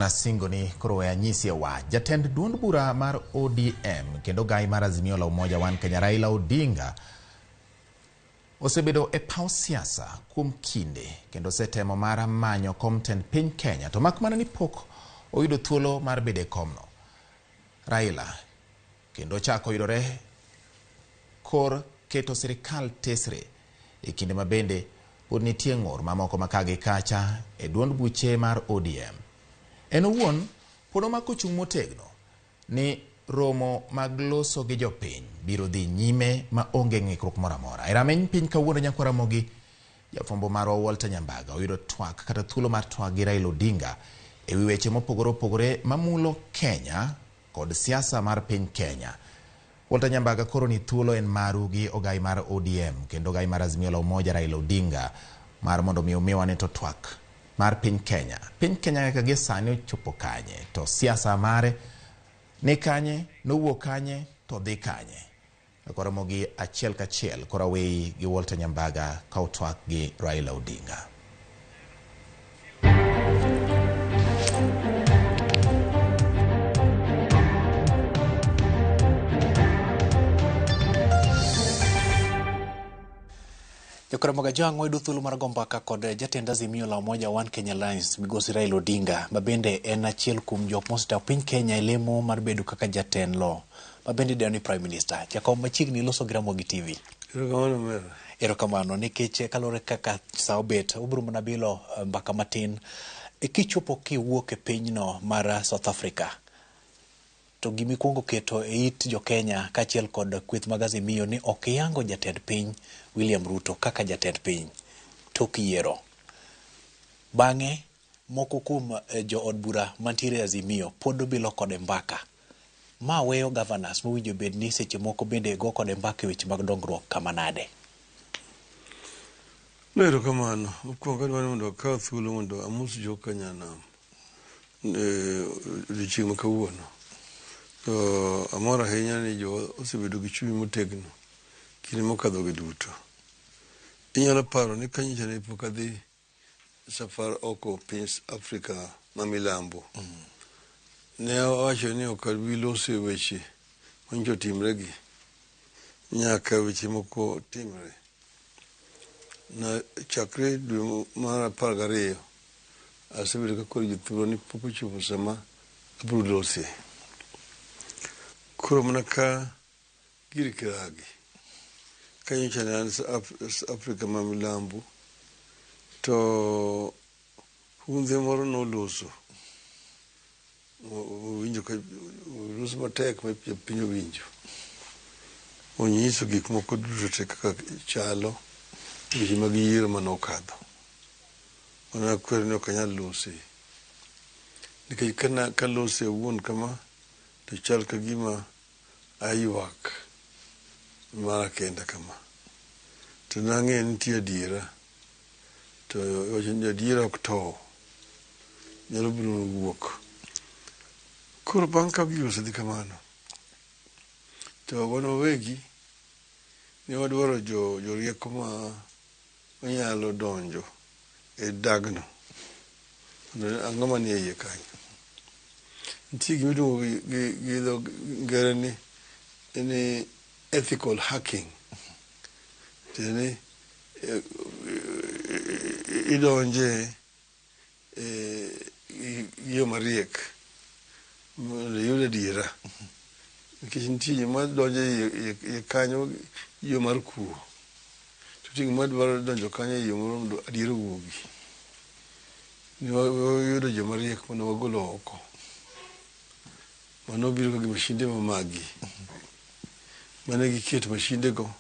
Nasingo ni koro we anyisie wach. Jatend duond bura mar ODM kendo gai mar Azimio la Umoja One Kenya Raila Odinga osebedo e paw siasa kuom kinde kendo osetemo mar manyo kom tend piny Kenya to mak mana ni pok oyudo thuolo mar bedo e komno. Raila kendo ochako yudore kor keto sirikal tesre e kinde ma bende pod nitie ng'ur mamoko ma ka gi kacha e duond buche mar ODM. En owuon pod omako chung' motegno ni romo mag loso gi jopiny biro dhi nyime ma onge ng'ikruok moro amora. E rameny piny kawuono Nyakwar Ramogi, jafwambo marwa Walter Nyambaga oyudo twak kata thuolo mar twak gi Raila Odinga e wi weche mopogore opogore mamulo Kenya kod siasa mar piny Kenya. Walter Nyambaga koro ni thuolo en maru gi ogai mar ODM kendo ogai mar Azimio la Umoja Raila Odinga mar mondo mi umiwa to twak mar piny Kenya. Piny Kenya kaka gie sani ochopo kanye to siasa mare ni kanye, nowuok kanye to dhi kanye. Koro gi achiel kachiel koro aweyi gi Walter Nyambaga ka otwak gi Raila Odinga. Jokaramoga Jwang' wayudo thuolo mar go mbaka kod jatend Azimio la Umoja One Kenya Alliance Migosi Raila Odinga ma bende en achiel kuom jok mosetawo piny Kenya e lemo mar bedo kaka jatend lo ma bende idendo ni Prime Minister. Jakom machiegni loso gi Ramogi TV. Erokamano omera. Erokamano nikech kaluwore kaka sa obet obiro mana bilo mbaka matin. Kichopo kiwuok e pinyno mar South Africa to gimikwongo keto e it jo-Kenya kaachiel kod kweth mag Azimio ni ok iyango jatend piny William Ruto kaka jatend piny tok yiero. Bang'e moko kuom jood bura mantiere e Azimio pod bilo kode mbaka. Ma weyo governors mowinjo bed ni seche moko bende go kode mbaka e weche mag dongruok kama nade? No erokamano. Mokwongo adwaro ni mondo akaw thuolo mondo amos joka nyanam odiochieng' ma kawuono. To amor ahinya ni jowa osebedo gi chuny motegno kinde mokadho gi duto. Inyalo paro ni ka nyocha ne pok adhi safar oko piny Afrika ma milambo, ne awacho ni ok abi loso e weche manyocha otimre gi nyaka weche moko timre. Na chakre dwe mar 12 asebedo ka koro jothurwa ni pok ochopo sama abiro lose. Koro mana ka gir kiragi ka nyocha ne an Afrika ma milambo to hundhe moro noloso owinjo ka oloso matek ma jopiny owinjo. Onyiso gik moko duto te kaka chalo weche mag yiero manokadho. Mano akwero ni ok anyal lose. Nikech kana kalose awuon kama to chal ka gima aywak mara kenda kama. To nang'eyo ni nitie adiera. To iwacho ni adiera ok tow. Nyalo biro wuok. Koro bang' ka gigo osedhi kamano, to wan wawegi ne wadwaro jorieko ma manyalo donjo e dagno. Mondo ang'o manie iye kanyo. Nitie gima iluongo gi dho ngere ni ethical hacking. Tiende ni idonje e yo mariek mondo iyud adiera. Nikech nitie joma donjo e iye kanyo yo mar kuo. To nitie joma dwaro donjo kanyo e yo moro mondo adiera owuogi. Ne wayudo joma riek mane wagolo oko. Mano biro gi mashinde ma magi. Mane giketo mashinde go.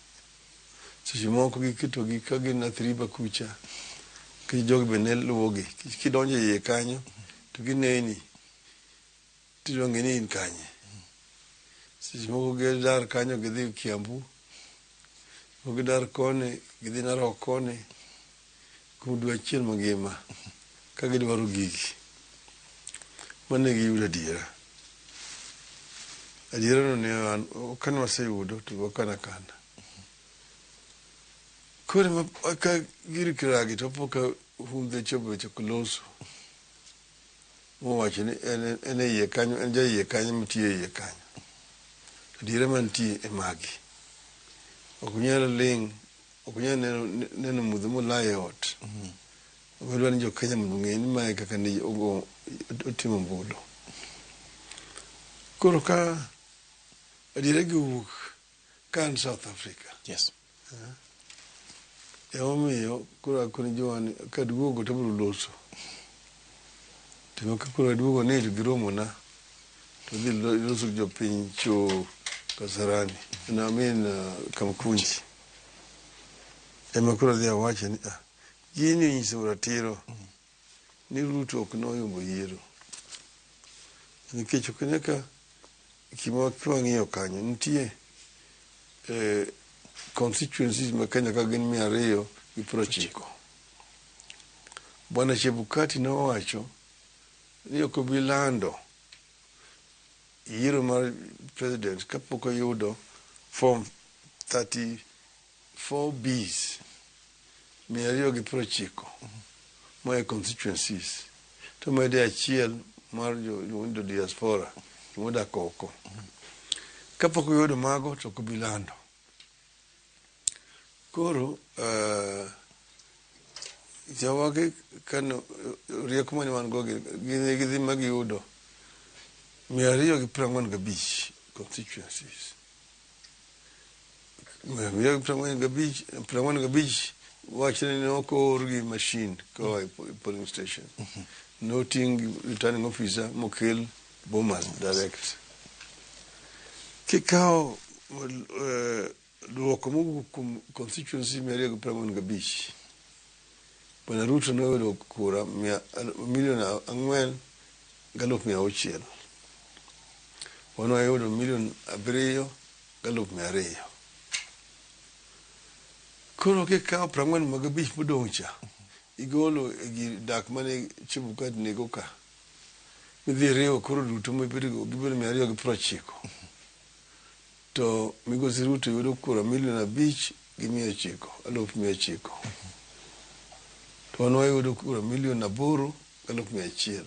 Seche moko giketo gi ka gin Athi River kucha. Nikech jogi be ne luwo gi. Kidonjo e iye kanyo to gineni tidwa ng'e ni in kanye. Seche moko gidar kanyo gidhi Kiambu. Moko gidar koni gidhi Narok koni kuom dwe achiel mangima ka gidwaro gigi. Mane giyudo adiera. Adiera no ne an kane waseyudo to wakano akana. Koro ma ka gir kiragi to wapo ka hundhe cha be ochako loso. mowacho ni en en e iye kanyo en ja iye kanyo matiyo e iye kanyo. Adiera mantie e magi. Ok unyal ling', ok unyal neno, neno mudho molai e ot. Wadwa ni jo Kenya mondo ong'e ni mae kaka ne ogo otimo ombulu. Koro ka adiera gi owuok ka an South Africa. Yes. Emomiyo koro akoni jowa ni kaduogo to abiro loso. To ka koro aduogo ni to giromona to adhi loso gi jopiny cho Kasarani. No, I mean Kamkunji. Ema koro adhi awache ni ah, gini onyiso ratiro ni Ruto ok noyombo yiero. Nikech ok nyaka gima kwang'iyo kanyo nitie constituencies ma Kenya ka gin 290. Bwana Chebukati nowacho ni ok obi lando yiero mar president kapok oyudo form 34 Bs 290 moa e constituencies to mede achiel mar jo jo diaspora modak oko. Kapok oyudo mago to ok obi lando. Koro jawagi kano rieko mane wan go gi gidhi ma giyudo 245 constituencies. 245, 45 wachre ni ok oor gi machine koa e polling station. Noting' gi returning officer mokel Bomas direct. Kikawo duoko mowuok kuom constituency 245, Bwana Ruto noyudo kura 4,600,000. Wan wayudo 7,200,000. Koro kikawo 45 mag abich modong' cha, igolo e gir dak mane Chebukati nigo ka, midhi iriwo koro duto mibedo gibedo 290. To Migosi Ruto yudo kura 5,900,000, 900,000. To wan wayudo kura 8,100,000.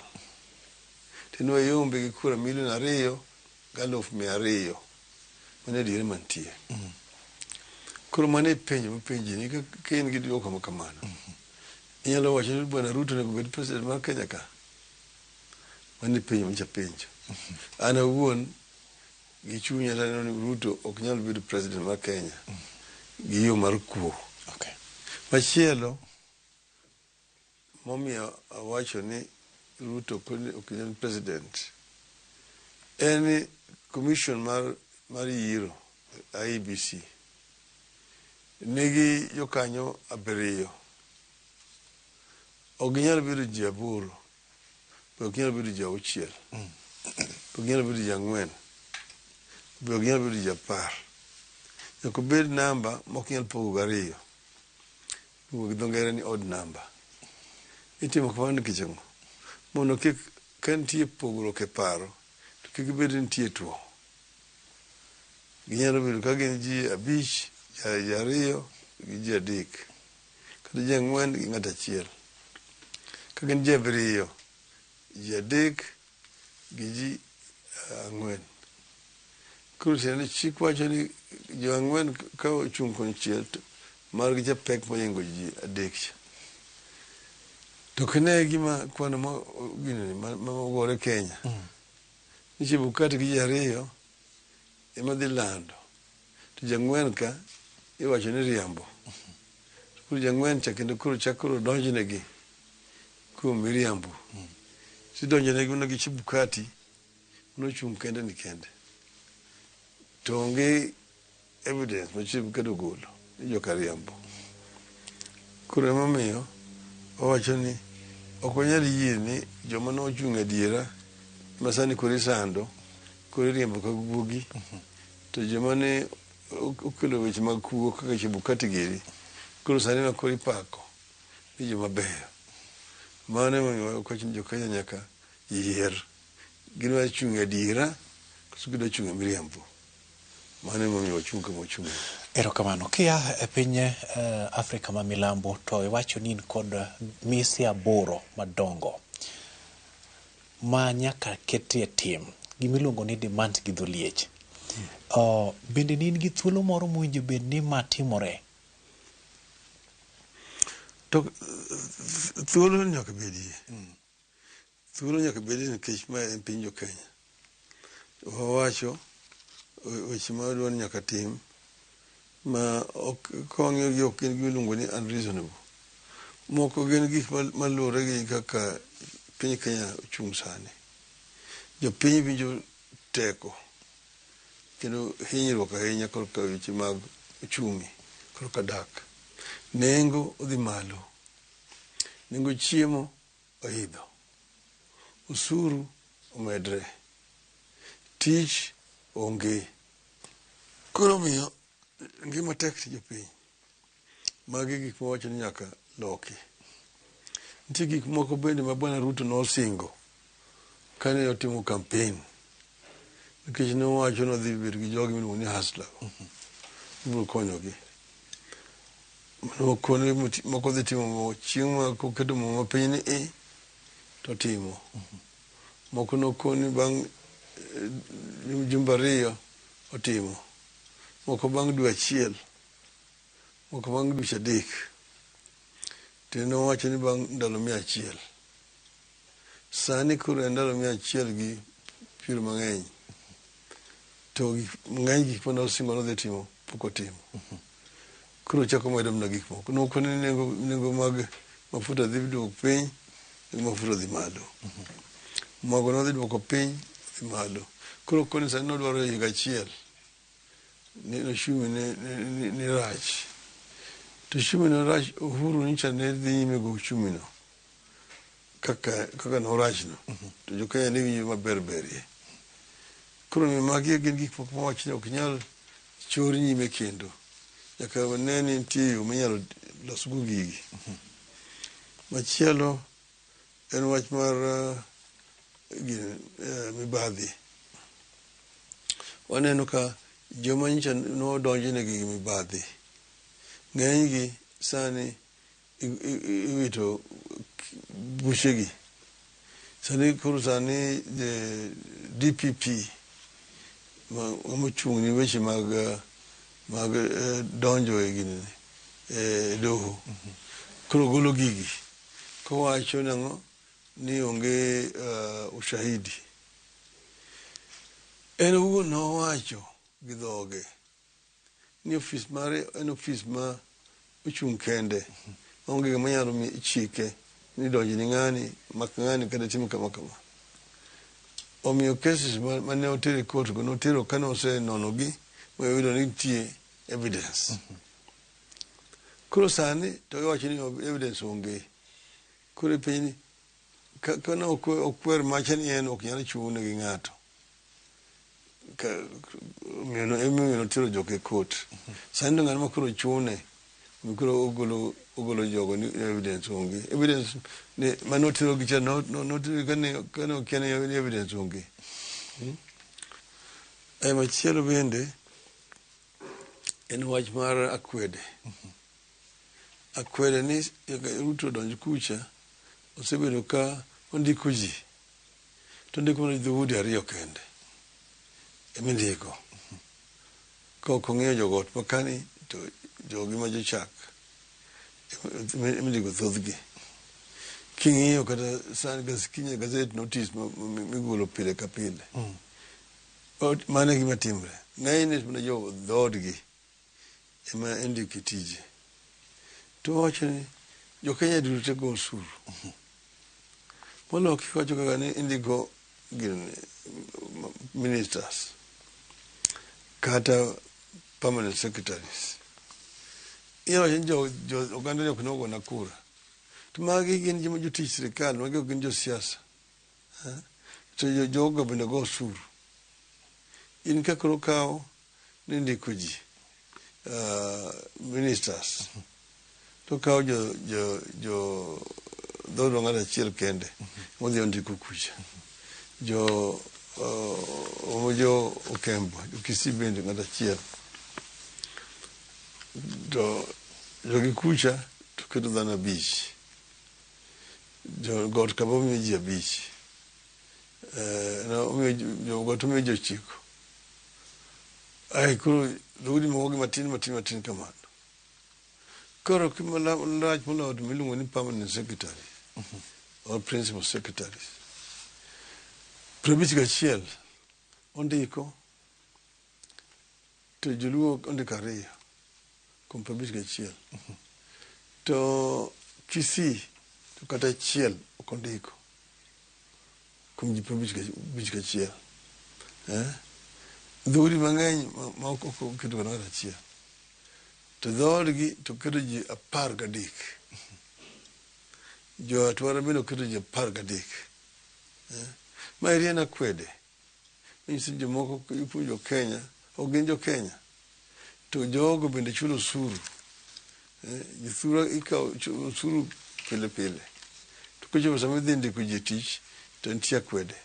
To wayombe gi kura 2,200,000. Mano e adiera mantie. Koro mano e penjo mapenji ni ka in gi duoko ma kamano, inyalo wacho ni Bwana Ruto onego bed president mar Kenya ka? Mano e penjo manyicha penjo. An awuon gi chunya taneno ni Ruto ok nyal bedo president mar Kenya gi yo mar kuo. Machielo momiyo awacho ni Ruto ok nyal president en ni commission mar yiero IEBC nigi jokanyo abiriyo. Ok ginyal bedo ji aboro, be ok ginyal bedo ji auchiel, be ok ginyal bedo ji ang'wen, be ok ginyal bedo ji 10. Nyaka obed namba ma ok nyal pogo gariyo. Iluongo gi dho ngere ni odd number. Itimo kamano nikech ang'o? Mondo kik ka nitie pogruok e paro to kik bed ni nitie tuo. Ginyalo bedo ka gin ji abich, ji ariyo gi ji adek, kata ji ang'wen gi ng'ato achiel. Ka gin ji abiriyo, ji adek gi ji ang'wen. Koro tiende ni chik wacho ni jo ang'wen ka ochung' konchiel to margi cha pek mohingo ji adek cha. To kine gima kwano ma ginene ma ogore Kenya, ni Chebukati gi ji ariyo ema dhi lando, to ji ang'wen ka iwacho ni riambo. Koro ji ang'wen cha kendo koro chak koro donjnegi kuom miriambo. Tidonjonegi mana gi Chebukati nochung' kende ni kende. To onge evidence ma Chebukati ogolo ni joka riambo. Koro emomiyo wawacho ni ok wanyal yie ni joma nochung' adiera ma sani koro isando, koro iriembo ka guogi, to joma ne okelo weche mag kuo kaka Chebukati giri, koro sani ma koro ipako ni joma beyo. Mano emomiyo wawacho ni jo Kenya nyaka yier. Gidwa chung' e adiera koso gidwa chung' e miriambo. Mano emomiyo wachung' kama wachung'e. Erokamano. Kia e piny Afrika ma milambo to iwacho ni in kod mise aboro madongo. ma nyaka ketie tim, gimiluongo ni demand gi dholiech. Bende ne in gi thuolo moro mowinjo bed ni ma timore? To thuolo nyaka bedie. Thuolo nyaka bedie nikech ma en piny jo Kenya. Wawacho weche ma wadwa ni nyaka tim ma ok kawang'iyo gi ok gin gimiluongo ni unreasonable. Moko gin gik maluwore gi kaka piny Kenya ochung' sani. Jopiny winjo teko kendo hinyruok ahinya korka weche mag uchumi, korka dak. Nengo odhi malo. Nengo chiemo oidho. Osuru omedre. Tich onge. Koro omiyo ngima tek ne jopiny. Magi gik mawacho ni nyaka loki. Nitie gik moko bende ma Bwana Ruto nosingo kane otimo campaign. Nikech nowacho ni odhi bedo gi jogi miluongo ni hustler. Ibiro konyogi. Nokone moko dhi timo chieng' ma koketo muma piny ni i to timo. Moko nokoni bang' jumbe ariyo otimo. Moko bang' dwe achiel. Moko bang' dweche adek. To nowacho ni bang' ndalo 100. Sani koro en ndalo 120 mang'eny. To ng'eny gik mane osingo nodhi timo pok otimo. Koro ochako medo mana gik moko. Nokone ni nengo mag mafuta dhi duok piny, nengo mafuta odhi malo. Mogo nodhi duoko piny, odhi malo. Koro koni sani nodwaro higa achiel. Ni ochumi ni rach. To ochumi ne rach, Uhuru nyicha ne dhi nyime go ochumi no. Kaka norachno. To jo Kenya ne winjo maber berie. Koro magi gin gik moko mawach ni ok nyal chor nyime kendo. Nyaka wane ni nitie yo minyalo losgo gigi. Machielo en wach mar mibadhi. Waneno ka joma nyicha nodonjnegi gi mibadhi. Ng'enygi sani iwito buchegi. Sani koro sani DPP mochung' ni weche mag donjo e gini e doho. Koro golo gigi kowacho nang'o ni onge ushahidi. En owuon nowacho gi dhoge ni ofis mare en ofis ma ochung' kende. Onge gima nyalo chike ni donj ni ng'ani, mak ng'ani kata tim kama kama. Omiyo cases mane oter e court go notero kane osenonogi moyudo ni nitie evidence. Koro sani to iwacho ni evidence onge. Koro ipenjo ni kane okwer macha ni en ok nyal chune gi ng'ato. Emomiyo notero jok e court. Sani to ng'ano ma koro chune koro ogolo jogo ni evidence onge. Evidence ni mane otero gi cha notero kane okia ni evidence onge. Machielo bende en wach mar akwede. Akwede ni Ruto donj kucha osebedo ka ondiko ji. To ondiko mana dhoudi ariyo kende. Emindiko. Ka ok ong'iyo jogot makani to jogi ma jochak emindiko thothgi. King'iyo kata sani kinye gazette notice migolo pile ka pile. Mano e gima timre. Ng'enyne mana jo dhoodgi ema indiko e tije. To wawacho ni jo Kenya duto te go osuru. Moloyo kiwacho kaka ni indiko ministers kata permanent secretaries. Inyalo wacho ni jo oganda ni ok nogona kura. To magi gin joma jotich sirikal, magi ok gin josiasa. To jogo bende go osuru. In ka koro kawo ni ndiko ji ministers to kawo jo dhood ng'ato achiel kende modhi ondiko kucha. Jo Okembo, jo Kisii bende ng'ato achiel. To jogi kucha to keto dhano abich. Jo got kama omiyo ji abich. Omiyo jogot omiyo ji 9. Ai koro dhoudi moko gi matin matin matin kamano. Koro rach moloyo to miluongo ni permanent secretary or principal secretaries. 51 ondiko to joluo ondiko 2 kuom 51. To Kisii to kata 1 ok ondiko kuom ji 51. Dhoudi mang'eny ma ok oketo kata ng'ato achiel. To dhoodgi to keto ji 13. Jo Atwara bende oketo ji 13. Ma eri en akwede. Manyiso ni jomoko ipuonjo jo Kenya, ok gin jo Kenya. To jogo bende chulo osuru. Jothurwa ikawo osuru pile pile. To kochopo sama idhi ndiko ji e tich, to nitie akwede.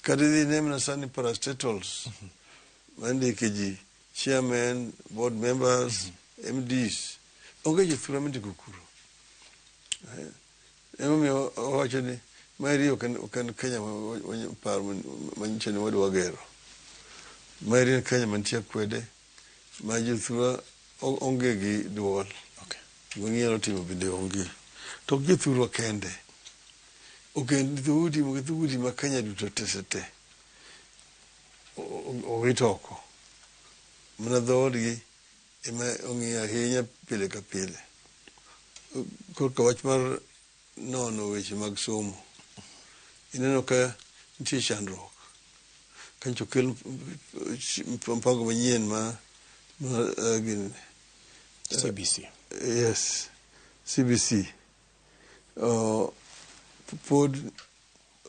Kata idhi ine mana sani parastatals ma indike ji chairman, board members, MDs. Onge jothurwa mindiko kuro. Emomiyo owacho ni maeri ok en Kenya paro manyiso ni wadwa gero. Maeri en Kenya mantie akwede ma jothurwa onge gi duol. Gima ginyalo timo bende onge. To ok jothurwa kende. Ogend dhoudi ma Kenya duto te te owit oko. Mana dhoodgi ema ong'iyo ahinya pile ka pile. Korka wach mar nono weche mag somo, ineno ka nitie chandruok. Ka nyocha okel mpango manyien ma gin CBC. Yes, CBC. Pod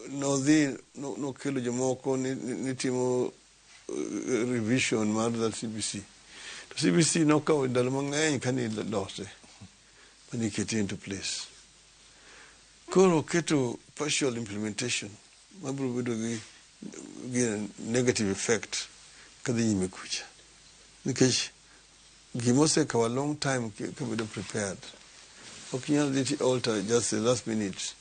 nodhi nokelo jomoko ni timo revision mar that CBC. To CBC nokawo ndalo mang'eny kane ilose mane ikete into place. Koro oketo partial implementation mabiro bedo gi negative effect kadhi nyime kucha. Nikech gima osekawo a long time kabedo prepared. Ok inyal dhi ti alter just the last minute.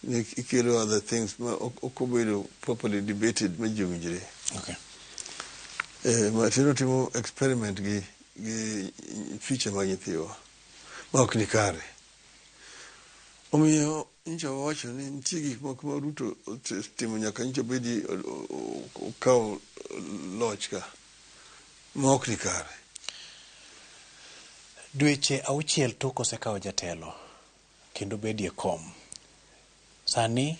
Ikelo other things ma ok obedo properly debated ma ji owinjre. Martin otimo experiment gi future mag nyithiwa ma ok ni kare. Omiyo nyocha wawacho ni nitie gik moko ma Ruto timo nyaka nyocha obedi okaw loch ka ma ok ni kare. Dweche 6 tok osekawo jatelo kendo bedie kom. Sani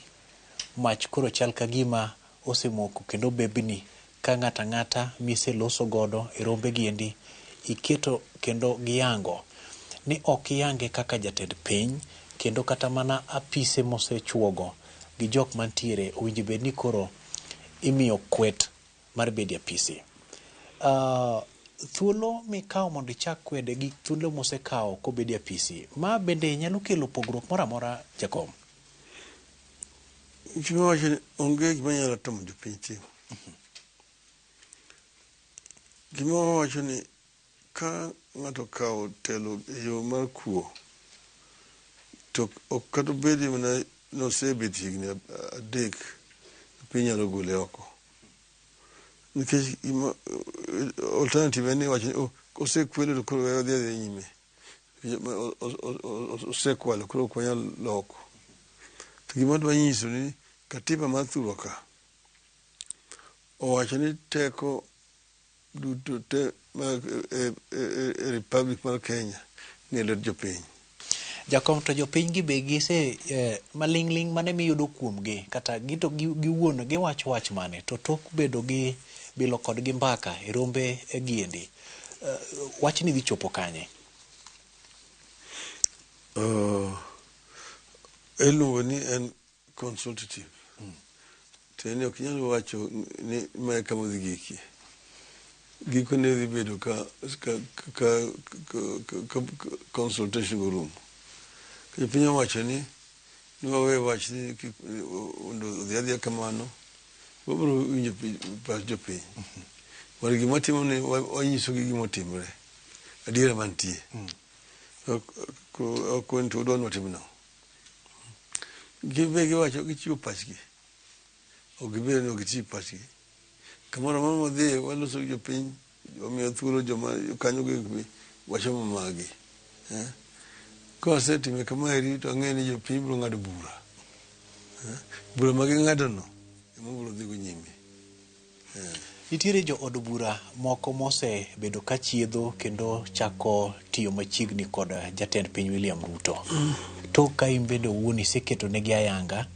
mach koro chal ka gima osemoko kendo bebni ka ng'ata ng'ata miseloso godo e rombe giendi iketo kendo giyango ni ok iyange kaka jatend piny kendo kata mana apise mosechuogo gi jok mantiere owinjo bed ni koro imiyo kwet mar bedo e apisi. Thuolo mikawo mondo ichak kwede gi thuolo mosekawo kobedo e apisi, ma bende nyalo kelo pogruok moro amora jakom? Gima wacho ni onge gima nyalo tamo jopiny timo. Gima wawacho ni ka ng'ato okawo telo e yo mar kuo, to ok kata obedi mana nosebet higni 3, piny nyalo gole oko. Nikech alternative en ni iwacho ni osekwelo to koro we odhi adhiya nyime. Osekwalo koro ok wanyal loko. To gima adwa nyiso ni katiba mar thurwa ka owacho ni teko duto te mag e Republic mar Kenya ni e lwet jopiny. Jakom to jopiny gi be gise maling'ling' mane miyudo kuomgi kata gito giwuon giwacho wach mane to tok bedo gi bilo kodgi mbaka e rombe giendi wachni dhi chopo kanye? Iluongo ni en consultative. To en ok inyal wacho ni mae kama odhi gikie. Gikone dhi bedo ka consultation orumo. Jopiny owacho ni wawe wach ni mondo odhi adhiya kamano, wabiro winjo pach jopiny. Mar gima watimo ni wanyisogi gima otimre, adiera mantie. Ok to udwa ni watim nang'o? Gin be giwacho gichiwo pachgi. Ok gibed ni ok giti pachgi. Kamoro amora mwadhiye waloso gi jopiny, wamiyo thuolo joma kanyo gi wachomo magi. Eh? Ka wasetime kamaeri to ang'eyo ni jopiny biro ng'ado bura. Eh? Bura ma ging'adono ema biro dhigo nyime. Nitiere jo od bura moko mosebedo ka chiedho kendo chako tiyo machiegni kod jatend piny William Ruto. To ka in bende owuon iseketo negi ayanga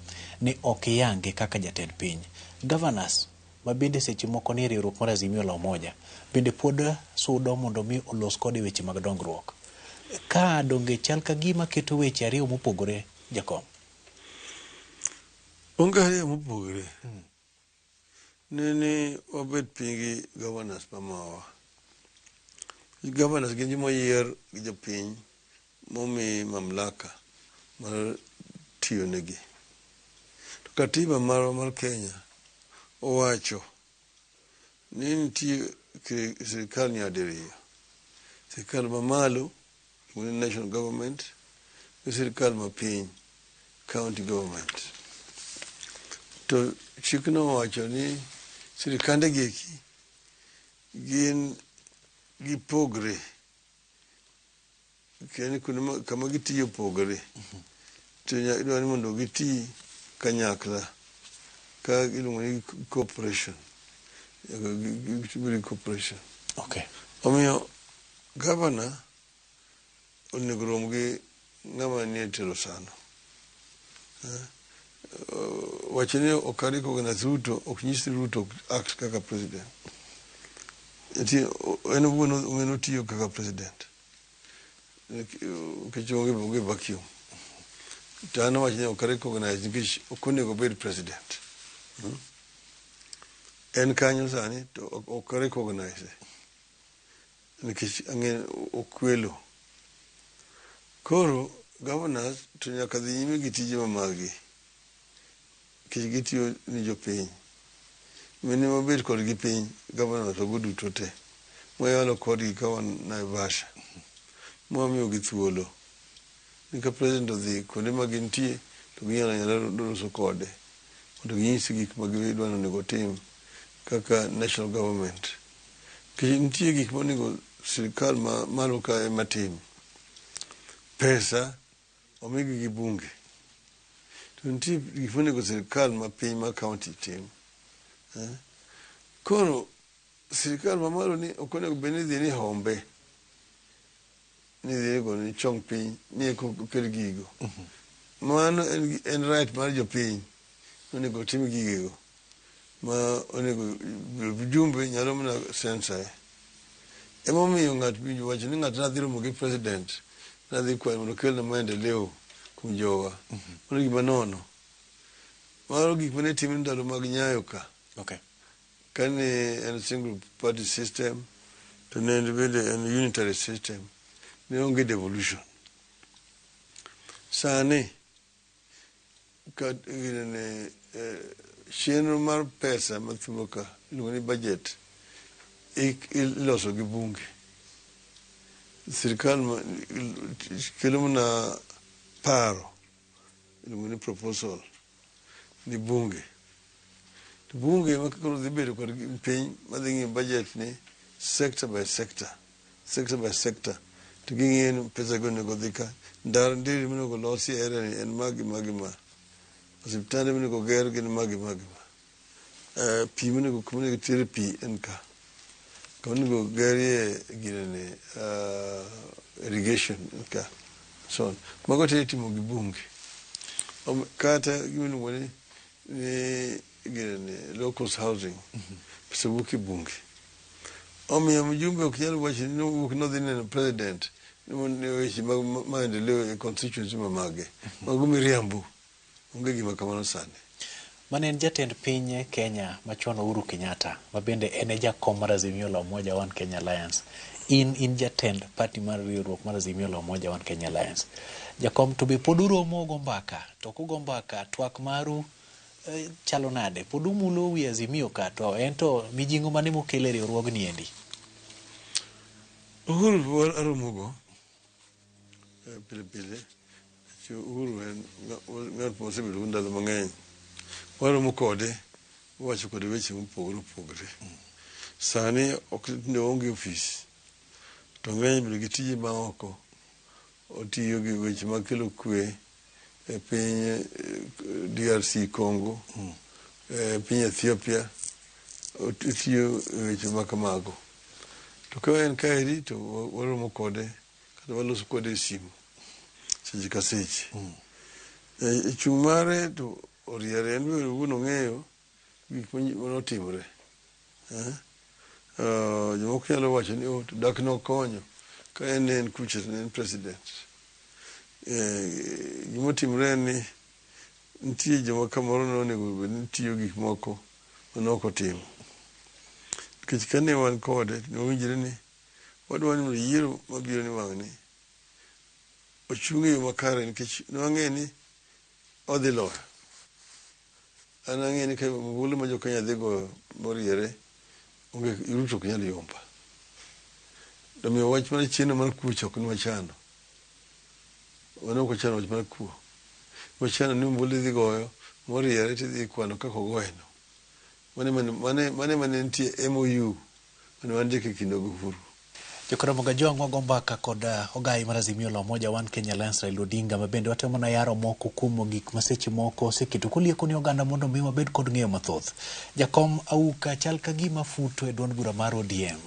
ni ok iyange kaka jatend piny. Governors ma bende seche moko nie riwruok mar Azimio la Umoja bende pod sudo mondo mi olos kode weche mag dongruok. Ka donge chal ka gima keto weche ariyo mopogore jakom. Onge ariyo mopogore. Ne ni wabet piny gi governors mamawa. Governors gin joma oyier gi jopiny momi mamlaka mar tiyo negi. To katiba marwa mar Kenya owacho ni nitie sirikal nyadiriyo. Sirikal mamalo iluongo ni national government gi sirikal mapiny county government. To chikno owacho ni sirikande gi eki gin gipogre kendo kuonde ma kama gitiye opogore. To idwa ni mondo giti kanyakla ka iluongo ni cooperation. Gibed gi cooperation. Omiyo gavana onego rom gi ng'ama nie telo sano. Wacho ni ok a recognize Ruto ok nyis ni Ruto ok act kaka president. Nitie en owuon en otiyo kaka president. Nikech onge vacuum. To an awacho ni ok a recognize nikech ok onego obed president. En kanyo sani to ok a recognize nikech ang'e okwelo. Koro governors to nyaka dhi nyime gi tije mamagi nikech gitiyo ni jopiny. Mine mabet kodgi piny governors go duto te mwayalo kodgi ka wan Naivasha mwamiyogi thuolo ni ka president odhi kuonde ma gintie to ginyalo anyala loso kode mondo ginyise gik ma gidwa ni onego otim kaka national government. Nikech nitie gik monego sirikal ma malo ka ema tim. Pesa omigi gi bunge. To nitie gik monego sirikal ma piny ma county tim. Eh? Koro sirikal mamalo ni ok onego bed ni dhi ni hombe ni dhi go ni chong piny ni eka okel gigo. Mano en right mar jopiny onego otim gigego ma onego jumbe nyalo mana censor. Emomiyo ng'at winjo wacho ni ng'ato nadhi romo gi president nadhi kwayo mondo okelna maendeleo kuom jowa. Mano gima nono. Mano gik mane timre ndalo mag Nyayo ka. Kane en single party system to ne en bende en unitary system. Ne onge devolution. Sani ka ginene chenro mar pesa ma thuolo ka iluongo ni budget iloso gi bunge. Sirikal kelo mana paro iluongo ni proposal ni bunge. To bunge ema koro dhi bedo kod piny madhi ng'iyo budget ni sector by sector, sector by sector. To ging'iyo ni pesa go onego dhi ka. Ndara nderni monego losi e area ni en magi magi ma. Osiptande monego ger gin magi magi ma. Pi monego kuma onego tere pi en ka. Kama onego gerie ginene irrigation en ka. So on. Mago te itimo gi bunge. Kata gima iluongo ni ginene low cost housing pesa wuok e bunge. Omiyo mjumbe ok nyal wacho ni nowuok nodhi neno president ni mondo weche mag maendeleo e constituency ma mage. Mago miriambo. Onge gima kamano sani. Mane en jatend piny Kenya machon Uhuru Kenyatta ma bende en e jakom mar Azimio la Umoja One Kenya Alliance. In jatend party mar riwruok mar Azimio la Umoja One Kenya Alliance. Jakom to be pod uromo ugo mbaka to kugo mbaka twak maru chalo nade? Pod umulo wi Azimio ka to en to mijing'o mane mokelo e riwruogni endi? Uhuru aromogo pile pile. Uhuru en ng'at mosebedo ndalo mang'eny. Waromo kode. Wawacho kode weche mopogore opogore. Sani ok tinde oonge ofis. To ng'eny bedo gi tije ma oko. Otiyo gi weche mag kelo kwe e piny DRC Congo, e piny Ethiopia, otiyo e weche ma kamago. To ka en kaeri to waromo kode kata waloso kode e simu seche ka seche. E chung' mare to oriere en be owuon ong'eyo gik manotimore. Jomoko nyalo wacho ni oh, to dak nokonyo ka en ne en kucha to ne en president. Gimotimore en ni nitie joma kamoro nonego bed ni tiyo gik moko mane ok otimo. Nikech kane wan kode ne wawinjre ni wadwa ni mondo yiero mabiro ni wang'ni ochung' e yo makare nikech ne wang'eyo ni odhi loyo. An ang'eyo ni ka ombulu ma jo Kenya dhi goyo moriere onge Ruto ok nyal yomba. Omiyo wach mar cheno mar kuo cha ok ne wachano. Wan ok wachano wach mar kuo. Wachano ni ombulu idhi goyo moriere tidhi kwano kaka ogoye no. Mane mane nitie MOU mane wandiko e kindwa gi Uhuru. Jokaramogi Ajwang' wago mbaka kod ogai mar Azimio la Umoja One Kenya Alliance Raila Odinga ma bende watemo na yaro moko kuom gik ma seche moko oseketo kolieko ni oganda mondo mi wabed kod ng'eyo mathoth. Jakom Auka chal ka gima futo e duond bura mar ODM.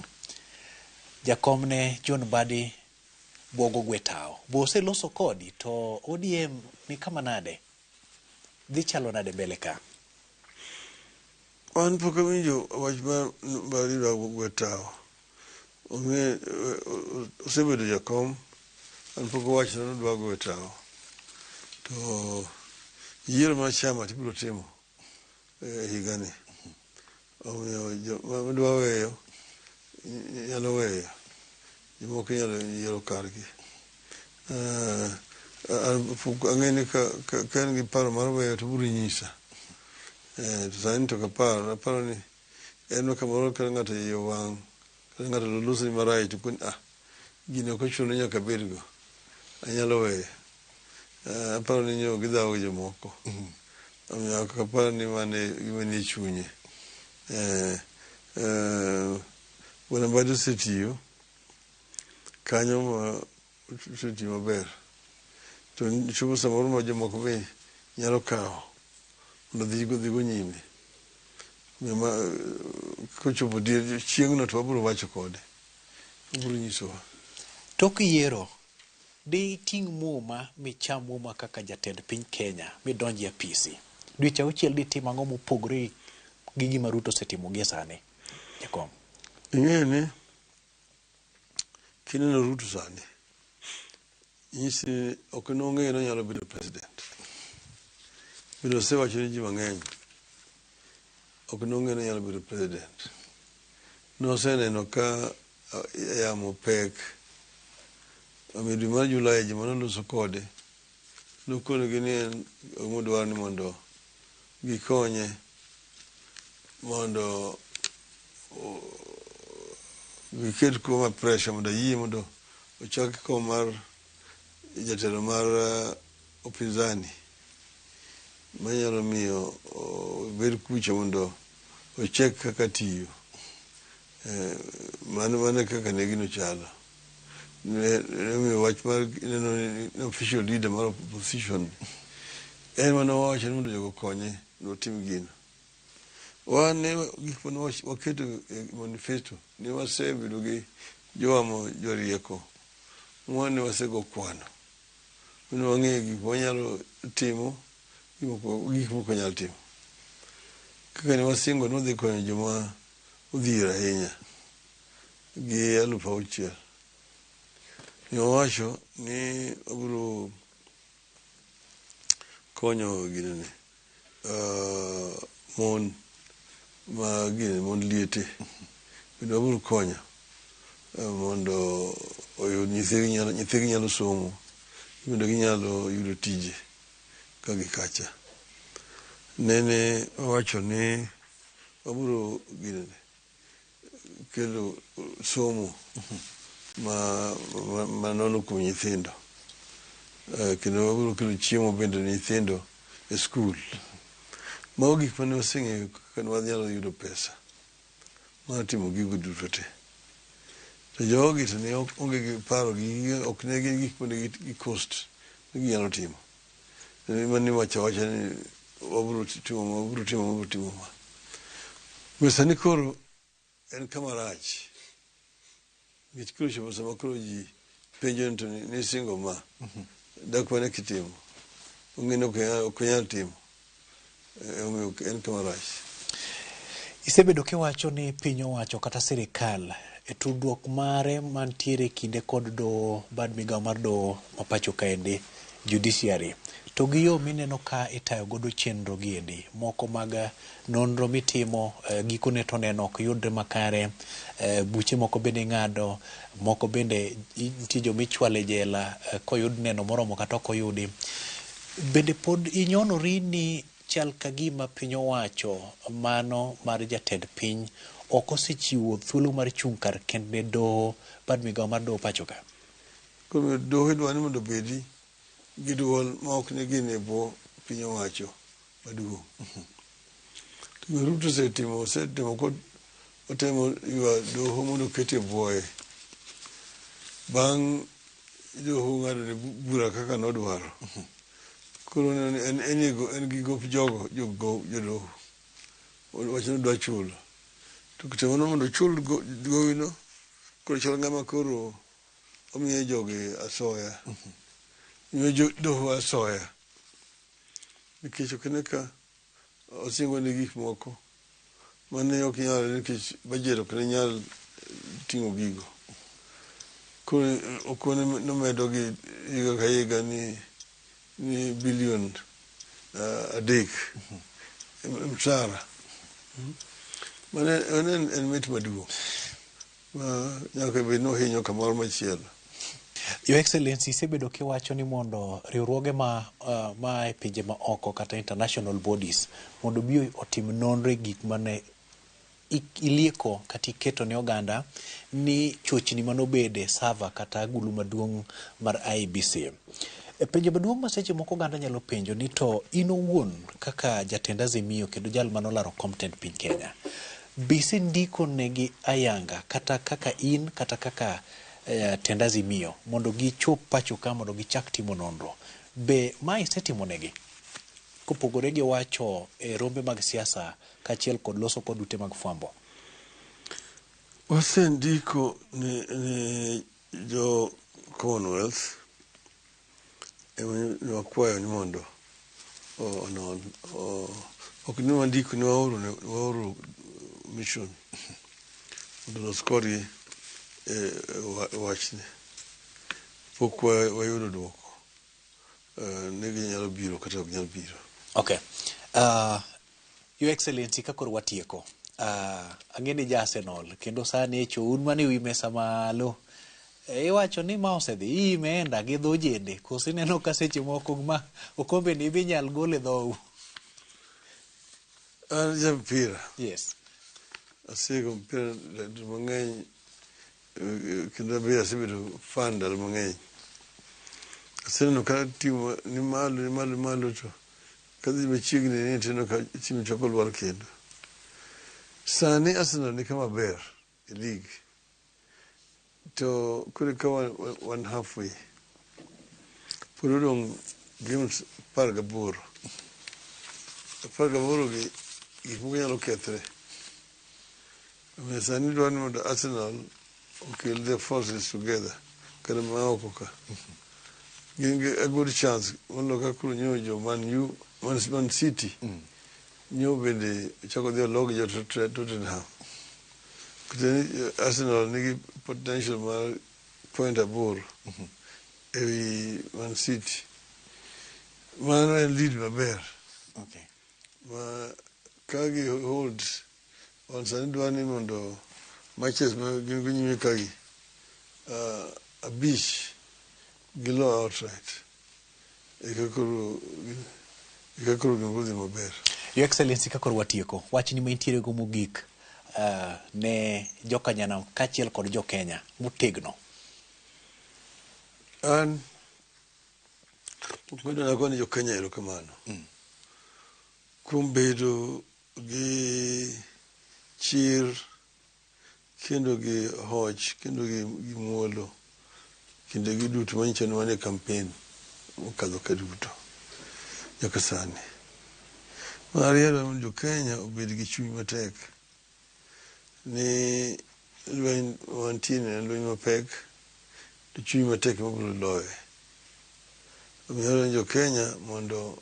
Jakom ne John Mbadi bwogo gwe tawo. Bo oseloso kodi to ODM ni kama nade? Dhi chalo nade mbele ka? An pok awinjo wach mar Mbadi dwa gwe tawo. Ong'e osebedo jakom, an pok owacho ni odwa gwe tawo. To yiero mar chama tibiro timo e higani. Omiyo joma dwa weyo nyalo weyo, jomoko inyalo yiero kargi. An pok ang'e ni ka en gi paro mar weyo to obiro nyisa. To sani to ok apar, aparo ni en kamoro ka ng'ato iye owang' kata ng'ato losoni marach to koni ah, gini ok ochuno ni nyaka abedgo, anyalo weyo. Aparo ni nyo gidhawo gi jomoko. Omiyo ok apar ni mano e gima nie chunye. Bwana Mbadi osetiyo kanyo ma osetiyo maber. To chopo samoro ma jomoko be nyalo kawo mondo odhigo nyime. Omiyo ma kochopo chieng'no to wabiro wacho kode. Obiro nyisowa. Tok yiero, di ting' muma micham muma kaka jatend piny Kenya midonj e apisi. Dweche auchiel ditim ang'o mopogore gi gima Ruto osetimo gie sani? Jakom. Ing'eyo ni kineno Ruto sani, nyisi ni ok nong'eyo ni onyalo bedo president. Bende osewacho ne ji mang'eny, ok nong'eyo ni onyalo bedo president. Noseneno ka yamo pek. Omiyo dwe mar Julai joma noloso kode nokonegi ni en gimodwaro ni mondo gikonye mondo giket kuoma pressure mondo ayie mondo ochak kom mar jatelo mar upinzani manyalo miyo obed kucha mondo ochek kaka tiyo. Mano kaka ne gino chalo. Ne miyo wach mar neno ni official leader mar opposition en mane owacho ni mondo jogo okonye mondo otim gino. Wan ne gik mane waketo e manifesto ne wasebedo gi jowa jorieko mane wasego kwano. Ne wang'eyo gik mwanyalo timo gik mok wanyal timo. Kaka ne wasingo ni wadhi konyo joma odhier ahinya gi 6,000. Ne wawacho ni wabiro konyo ginene mon ma gine mond liete bende wabiro konyo mondo oyud nyithigi nyalo somo kendo ginyalo yudo tije ka gi kacha. Nene wawacho ni wabiro ginene kelo somo ma nono kuom nyithindo kendo wabiro kelo chiemo bende ne nyithindo e skul. Mago gik mane waseng'eyo kaka ne wanyalo yudo pesa mar timo gigo duto te. To jogi to ne onge gi paro gi ok ne gin gik mane gi cost ni ginyalo timo. Mane iwacho awacha ni wabiro timo ma, wabiro timo ma, wabiro timo ma. Omiyo sani koro en kama rach. Nikech koro ochopo sama koro ji penjo ni to nisingo ma. Dak wane kitimo. Ong'e ni ok onyal timo. Omiyo en kama rach. Isebedo kiwacho ni piny owacho kata sirikal e tudruok mare mantiere kinde kod doho bad migawo mar doho ma pacho kaendi judiciary to gi yo mineno ka itayo godo chenro giendi moko mag nonro mitimo gikone to neno ok yudre makare buche moko bende ing'ado moko bende nitie jomichwalo e jela koyud neno moromo kata ok oyudi. Bende pod inyonori ni chal ka gima piny owacho mano mar jatend piny ok osechiwo thuolo mar chung' kar kend ne doho bad migawo mar doho pacho ka? Koro doho idwa ni mondo obedi gi duol ma ok ni gin e bwo piny owacho maduong'. To gima Ruto osetimo, osetimo otemo ywa doho mondo oket e bwoye. Bang' doho ng'ado ne bura kaka nodwaro. Koro en, en gi gop jogo, jodoho. Wacho ni odwa chulo. To kitemo mondo ochul gowino, koro chal ng'ama koro omiyo jogi asoya. Omiyo doho asoya. Nikech ok ine ka osingo ne gik moko mane ok nyal nikech budget ok ne nyal ting'o gigo. Koro okone nomedo gi higa ka higa ni bilion 3 msara. Mano en mit maduong' ma nyaka bed ni ohinyo kamoro machielo. Your Excellency, isebedo kiwacho ni mondo riwruoge ma e pinje ma oko kata international bodies mondo obi otim nonro e gik mane ilieko kata iketo ne oganda ni chochni manobede server kata agulu maduong' mar IEBC. E penjo maduong' ma seche moko oganda nyalo penjo ni to in owuon kaka jatend Azimio kendo jal manolaro kom tend piny Kenya, be isendiko negi ayanga kata kaka in kata kaka tend Azimio mondo gichop pacho ka mondo gichak timo nonro? Be ma isetimo negi? Kopogore gi wacho e rombe mag siasa kaachiel kod loso kod ute mag fwambo. Wasendiko ne jo Commonwealth ema wakwayo ni mondo onon. Ok ni wandiko ni waoro mission mondo olos kodgi e wachni. Pok wayudo duoko ni ginyalo biro kata ok nyal biro. Okay. Your Excellency, ka koro watieko, ang'e ni ja Arsenal kendo sani e cho un mana ewi mesa malo. Iwacho ni ma osedhi imeenda gi dho jende koso ineno ka seche moko ma okombe ni be inyal gol e dhou? An ja mpira. Yes. Asego mpira ndalo mang'eny kendo be asebedo fan ndalo mang'eny. Aseneno ka tim ni malo ni malo malo to kadhi machiegni ni tineno ka tim chako lwar kendo. Sani Arsenal ni kama ber e league. To koro ka wan halfway. Pod odong' games 18. 18 gi gik moko nyalo kethre. Omiyo sani dwaro ni mondo Arsenal okel their forces together kata ma oko ka. Gin gi a good chance moloyo ka koro nyo jo Man U, Man City nyo bende ochako dhi olo gi jo Tottenham. Kata ni Arsenal nigi potential mar point 8 ewi Man City. Mano en lead maber. Okay. Ma ka gi hold on sani dwa ni mondo matches ma gin go nyime kagi 5 gilo outright. Eka koro gimoro dhi maber. Your Excellency, ka koro watieko, wachni ma intiere go mogik ne jokanyanam kaachiel kod jo Kenya motegno. An mokwongo nago ne jo Kenya erokamano. kuom bedo gi chir kendo gi hoch kendo gi, gi muolo kinde gi duto manyiso ni wan e campaign mokadho ka duto nyaka sani. Mar ariyo adwaro mondo jo Kenya obed gi chuny matek ni lweny mantie ni en lweny mapek to chuny matek ema biro loye. Omiyo adwaro ni jo Kenya mondo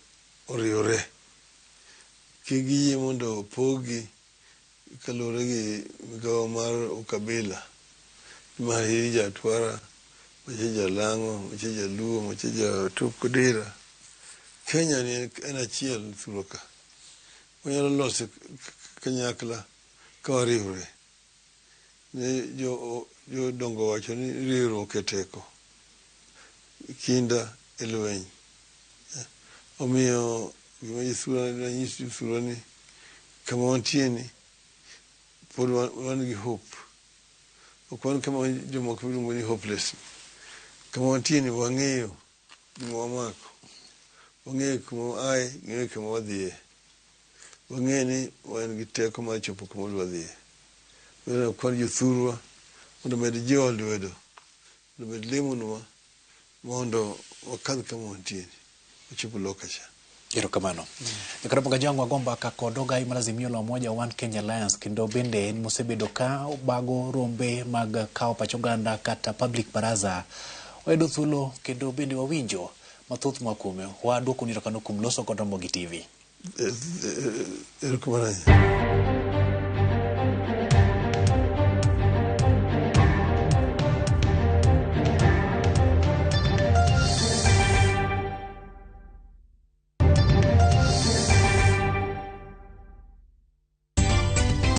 oriwre kik giyie mondo opog-gi kaluwore gi migawo mar ukabila mar in ja Atwara, macha Jalang'o, macha Jaluo, macha ja Tok Odera. Kenya ni en achiel thurwa ka. Wanyalo loso kanyakla ka wariwre. Ne jodongo owacho ni riwruok e teko, kinda e lweny. Omiyo gima nanyis jothurwa ni kama wantie ni pod wan gi hope. Ok wan kama jomoko luongo ni hopeless. Kama wantie ni wang'eyo gima wamako. Wang'eyo kuma waaye, wang'eyo kuma wadhiye. Wang'eyo ni wan gi teko mar chopo kuma wadwa dhiye. Kwan jothurwa mondo omed jiwowa lwedo, mondo omed lemonwa mondo wakadh kama wantie ni wachop loka cha. Erokamano. Karibu Gajango wago mbaka kod ogai mar Azimio la Umoja One Kenya Alliance kendo bende en mosebedo ka obago rombe mag kawo pach oganda kata public baraza. Wayudo thuolo kendo bende wawinjo mathoth moa kuome. Waduoko ni erokamano kuom loso kod Ramogi TV. Erokamano ahinya.